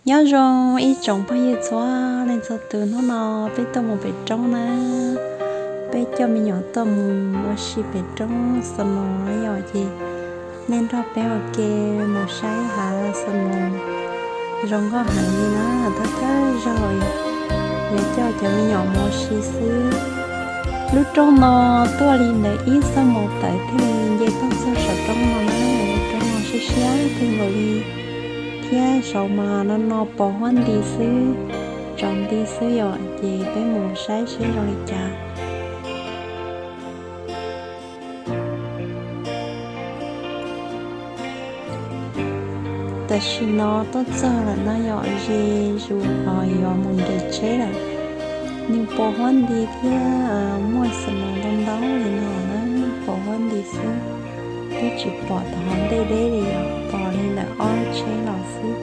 Nyob zoo ib tsoom phooj ywg txhua leej txhua tus, hnub no peb tuaj mus pem roob na. Peb coj me nyuam tuaj mus ua si pem roob snow yom, ces nej nrog peb ua ke mus saib hav snow zoo nkauj heev li na, thawj thawj zaug yom, yuav coj cov me nyuam mus ua si xwb. Lub roob no tuaj li ntawm ib xuab moos tawm thiaj li nce tuaj txog saum roob no na, lub roob no siab siab kawg nkaus li, thiab saum mas no no pos huab nti xwb, tsaus nti xwb yom, ces peb mus saib seb zoo li cas. Tam sim no tuaj txog lawm no yom, ze zus yuav mus nres tsheb lawm. Nws pos huab nti thiab muaj snow ntau ntau li no na, pos huab nti xwb, twb tsis pom tom hauv ntej deb li yom, pom li ntawm ob lub tsheb los xwb.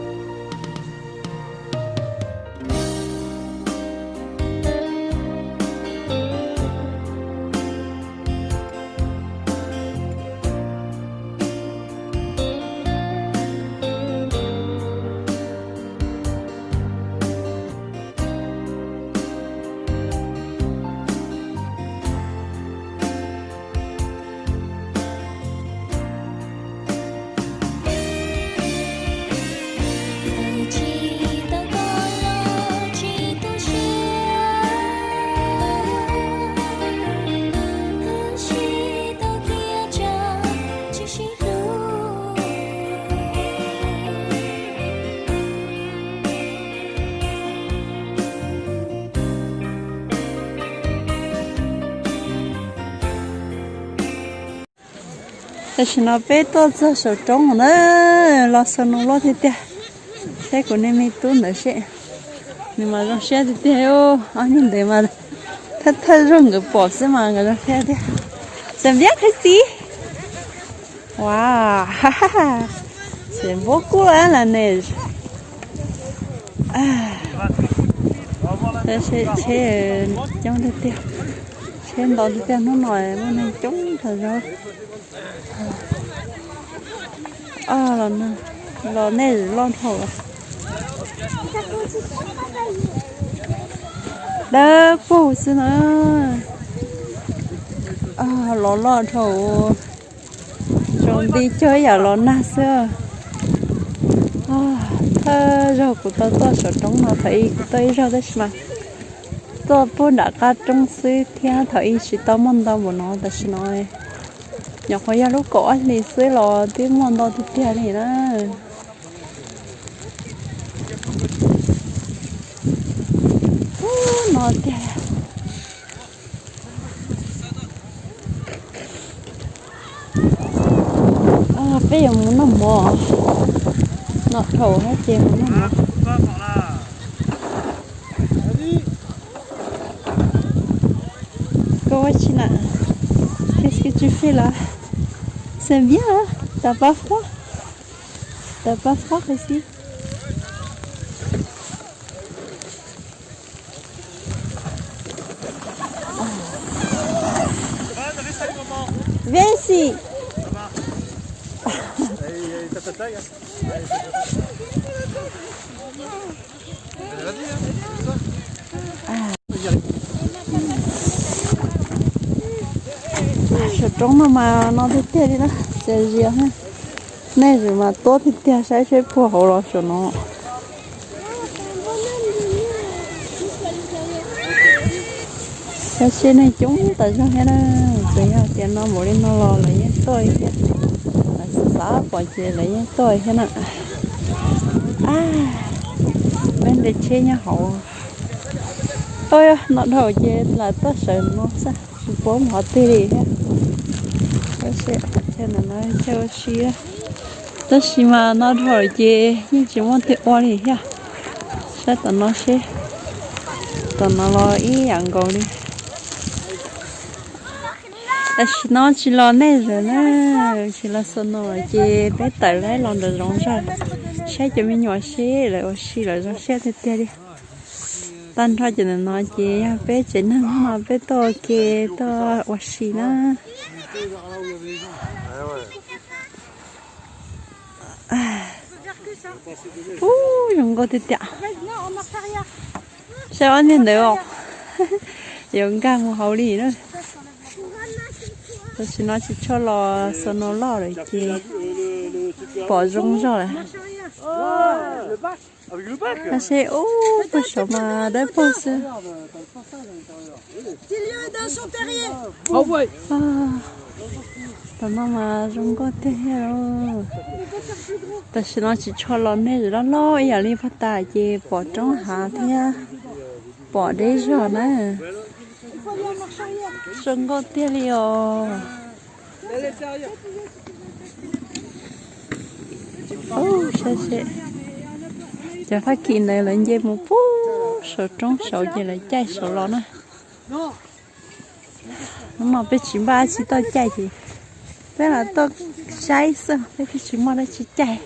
Tam sim no peb tuaj txog saum roob na, los snow loj tiag tiag. Saib kuv niag me tub ntawd seb, nws mas zoo siab tiag tiag, ob niag ntawd mas thawj thawj zaug nkawd pom xwb mas nkawd zoo siab tiag. Xam npiab qhib xis. Ua, tseem npuab kub lawm las ne. Tab sis tsheb coob tiag tiag, tsheb ntau tiag tiag, hnub no muaj neeg coob tas zog. Los nej loj dhau. Dawb paug xwb na. Los loj dhau. Zoo nti cuag ib yam los nag xwb. Thawj zaug kuv tau tuaj saum roob no, thaum ub kuv tuaj ib zaug tab sis mas tuaj puag nram qab roob xwb thiab thaum ub tsis tau muaj ntau npaum no, tam sim no nyuam qhuav yog lub kaum ob hlis xwb los twb muaj ntau tiag tiag li na. Ub, no tiag. Peb yuav mus noj mov. Noj dhau hab ces mus noj mov. Koj ua tsi na? Qu'est-ce que tu fais là? C'est bien, hein? T'as pas froid? T'as pas froid ici? Viens ici. Saum roob no mas no tiag tiag li na, txias zias. Nej sim mas tuab tiag tiag, saib seb puag hauv los saum no. Saib seb neeg coob tas zog thiab na, tsuas yog tias no npaum li no los lawv yeej tuaj li thiab, lawv xav pom ces lawv yeej tuaj li thiab na. Peb nres tsheb nyob hauv. Ua, no dhau ces lam tuaj sawv no xwb, tsis paub mus qhov twg li thiab. Tab sis ntawm no chaw ua si, tab sis mas no dhau ces yeej tsis muaj twg ua li thiab. Saib tom no seb, tom no los ib yam nkaus li. Tam sim no tsis los nej zam na, tsis los snow ces peb tawm lawm los nram zoov zog, saib cov me nyuam seb lawv ua si lawv zoo siab tiag tiag li. Tag nrho ces ntawm no ces yog peb tsev neeg no peb tuaj ua ke, tuaj ua si na. Ub, zoo nkauj tiag tiag. Saib ob niag ntawd os, yuav nkag mus hauv li na. Tam sim no tsis tshua los snow loj lawm ces pom zoo zog lawm. Tab sis ub, puag saud mas dawb paug xwb. Tam no mas zoo nkauj tiag tiag lauj. Tam sim no tsis tshua los, nej loj loj ib yam li pag tas ces pom roob hav thiab pom deb zog na. Zoo nkauj tiag li os. Ub, saib seb, cov Fab Kis ntawd lawv nce mus puag saum roob saud ces lawv caij saud los na. Hnub no peb tsis npaj dab tsi tuaj caij ces peb los tuaj saib xwb, peb twb tsis muaj dab tsi caij.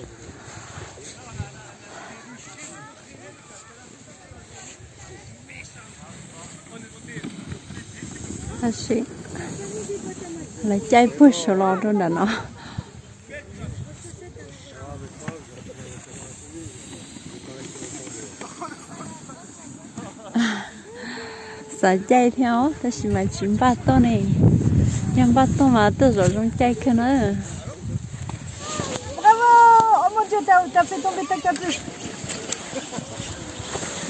Tab sis lawv caij puag saud los rau nram no. Xav caij thiab os, tab sis mas tsis npaj tuaj ne. Yog npaj tuaj mas tuaj zom zoo caij kawg na. Bravo! Oh mon Dieu, t'as, t'as fait tomber ta capuche.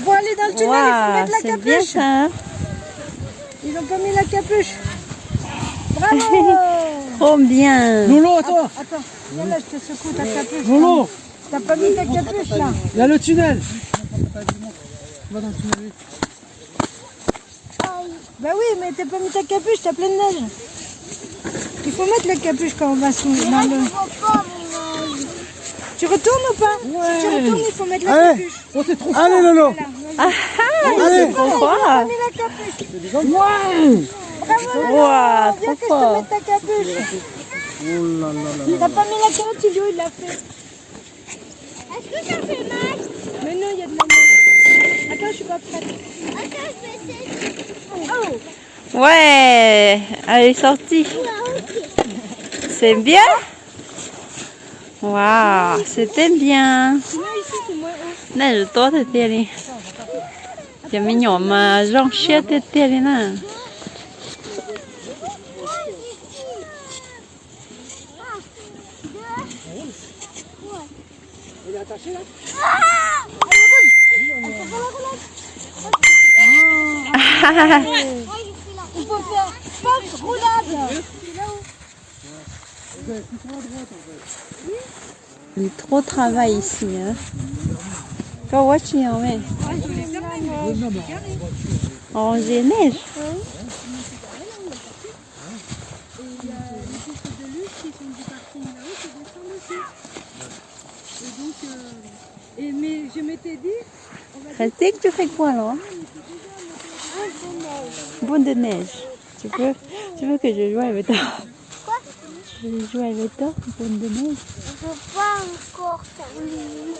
Bon, allez dans le tunnel, il faut mettre la capuche. Ils ont pas mis la capuche. Bravo! Trop bien. Lolo, attends. Att-, attends, viens là, je te secoue ta capuche. Lolo. T'as pas mis ta capuche là. Il y a le tunnel. Va dans le tunnel, vite. Bah oui, mais t'as pas mis ta capuche, t'as plein de neige. Il faut mettre la capuche quand on va sous, dans le... Tu retournes ou pas ? Si tu retournes, il faut mettre la capuche. Oh, c'est trop fort. Allez, Lolo. Voilà, vas-y. Ah, ah, c'est trop fort. T'as pas mis la capuche. Bravo, Lolo. Waouh, trop fort. Viens que je te mette ta capuche. Oh là là là là. T'as pas mis la capuche, Lolo, il l'a fait. Est-ce que ça fait mal ? Mais non, il y a de la neige. Attends, je suis pas prête. Attends, je vais essayer. Oh. Ouais, elle est sortie. Ouais, ok. C'est bien. Waouh, c'était bien. Sinon, ici, c'est moins haut. Nej zoo tuaj tiag tiag li. Cov me nyuam mas zoo siab tiag tiag li na. Il faut faire fausse roulade. Il y a trop de travail ici, hein. Koj ua tsi os me? Rangé neige. Et il y a les pistes de luge qui sont du parking là-haut qui descendent aussi. Et donc, euh, et mais je m'étais dit, on va dire... Racine, tu fais quoi là ? Boule de neige. Tu peux, tu veux que je joue avec toi ? Quoi ? Je vais jouer avec toi, boule de neige. Je veux pas encore terminer.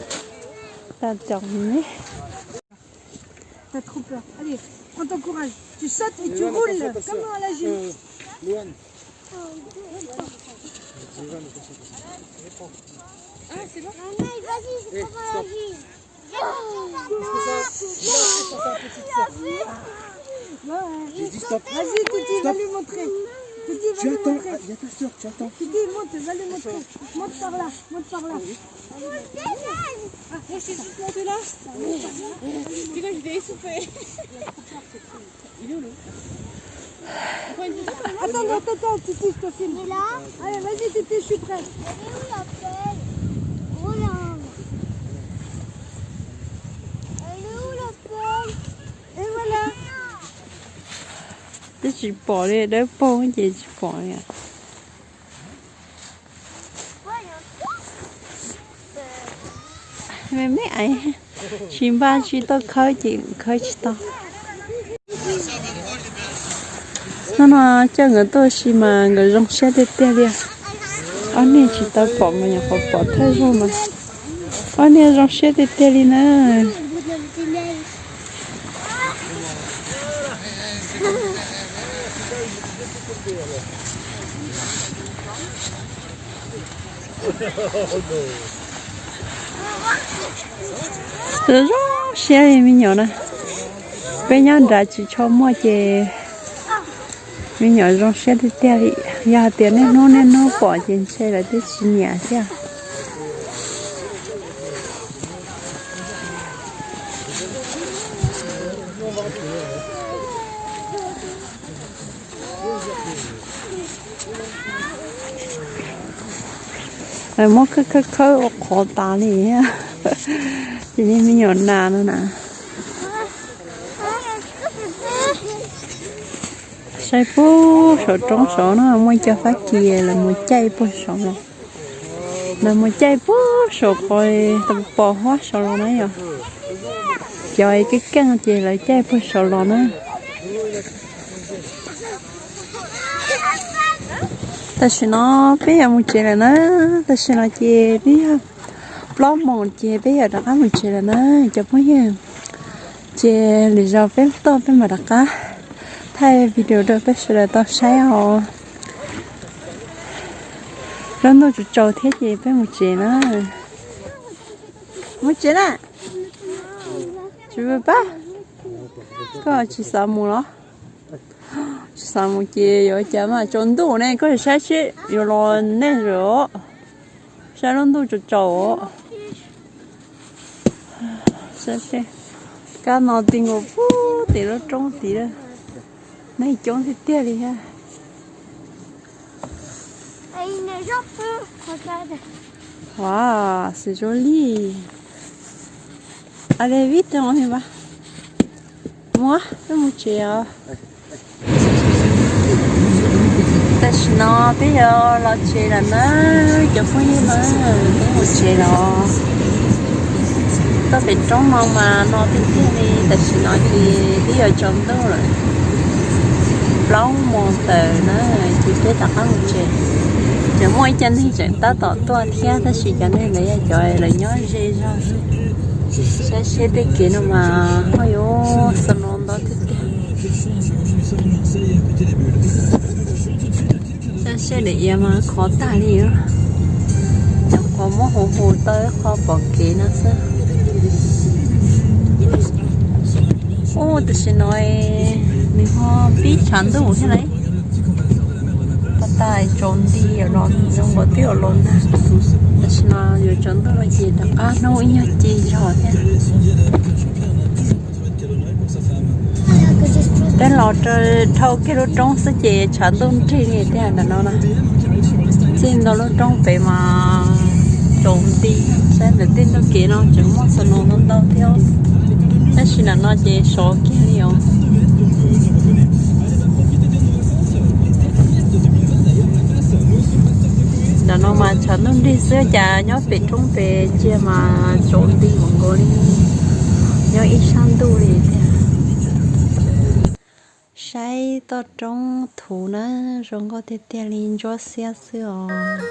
T'as terminé ? T'as trop peur. Allez, prends ton courage. Tu sautes et tu roules comme à la gym. Ah, c'est bon ? Maman, vas-y, c'est comme à la gym. Vas-y, Titi, va lui montrer. Titi, va lui montrer. Il y a ta sœur, tu attends. Titi, monte, va lui montrer. Monte par là, monte par là. Ah, moi, je suis juste montée là. Puis là, je vais essouffler. Attends, attends, attends, Titi, je te filme. Allez, vas-y, Titi, je suis prêt. Elle est où, la pelle ? Roland. Elle est où, la pelle ? Et voilà. Twb tsis pom li, dawb paug ces tsis pom li. Me me aiv, tsis npaj tsis tau khawb ces khawb tsis tau. Hnub no coj nkawd tuaj ua si mas nkawd zoo siab tiag tiag li. Ob niag tsis tau pom mas nyuam qhuav pom thawj zaug mas ob niag zoo siab tiag tiag li na. Zoo zoo siab li me nyuam na. Peb nyob nrad tsis tshua muaj ces me nyuam zoo siab tiag tiag li. Yog hais tias niaj hnub niaj hnub pom ces ntshe lawv twb tsis nyiam thiab. Lawv muab khawb khawb khawb ua qhov tas li. Ces li me nyuam nas no na. Saib puag saum roob saud no muaj ib co fab kis lawv mus caij puag saud los. Lawv mus caij puag saum qhov pos huab saud los na yom. Cov keej keej ces lawv caij puag saud los na. Tam sim no peb yuav mus tsev lawm na. Tam sim no ces twb yog plaub moos ces peb yuav rov qab mus tsev lawm na cov phooj ywg. Ces lwm zaus peb tuaj peb mam rov qab thaij video rau peb sawv daws tau saib os. Lub ntuj tsaus tsaus thiab ces peb mus tsev na. Mus tsev na. Tsis pab, koj tsis xav mus los? Tsis xav mus ces yuav cas mas tsaus ntuj ne, koj saib seb yuav los nej os. Saib lub ntuj tsaus tsaus. Saib seb, kab no ti nkaus puag tim lub roob tid lawm. Neeg coob tiag tiag li thiab. Ua, xws zoo li. A, de vib rau mus, peb mus tsev os. Tam sim no peb yuav los tsev lawm na cov phooj ywg na, peb mus tsev los. Tuaj pem roob no mas no tiag tiag li, tam sim no ces twb yuav tsaus ntuj lawm. Plaub moos tawm na, ces peb rov qab mus tsev. Tseem muaj ib co neeg tseem tab tom tuaj thiab tab sis cov neeg ntawd yog cov lawv nyob ze zog. Saib seb tej kev no mas ho yuav snow ntau tiag tiag. Saib seb daim iav mas khov tag li. Cov qhov muab hu hu tau ib qho pom kev no xwb. Ub, tam sim no nws ho pib tshav ntuj thiab lauj. Pab tais tsaus nti los zoo nkaus twb yuav los nag. Tam sim no yuav tsaus ntuj no ces rov qab hnub ib nyuag ci zog thiab. Peb los rau dhau kiag lub roob xwb ces tshav ntuj nrig li tiag ntawm no na. Txij ntua lub roob pem mas tsaus nti, saib ntawm tej ntug kev no tseem muaj snow ntau ntau thiab. Tab sis ntawm no ces sov kiag li os. Ntawm no mas tshav ntuj nrig xwb cas nyob pem roob pem cia mas tsaus nti npaum nkaus li nyob ib sab ntuj li tiag. Saib toj roob thuv na, zoo nkauj tiag tiag li, ntsuab xiab xwb os.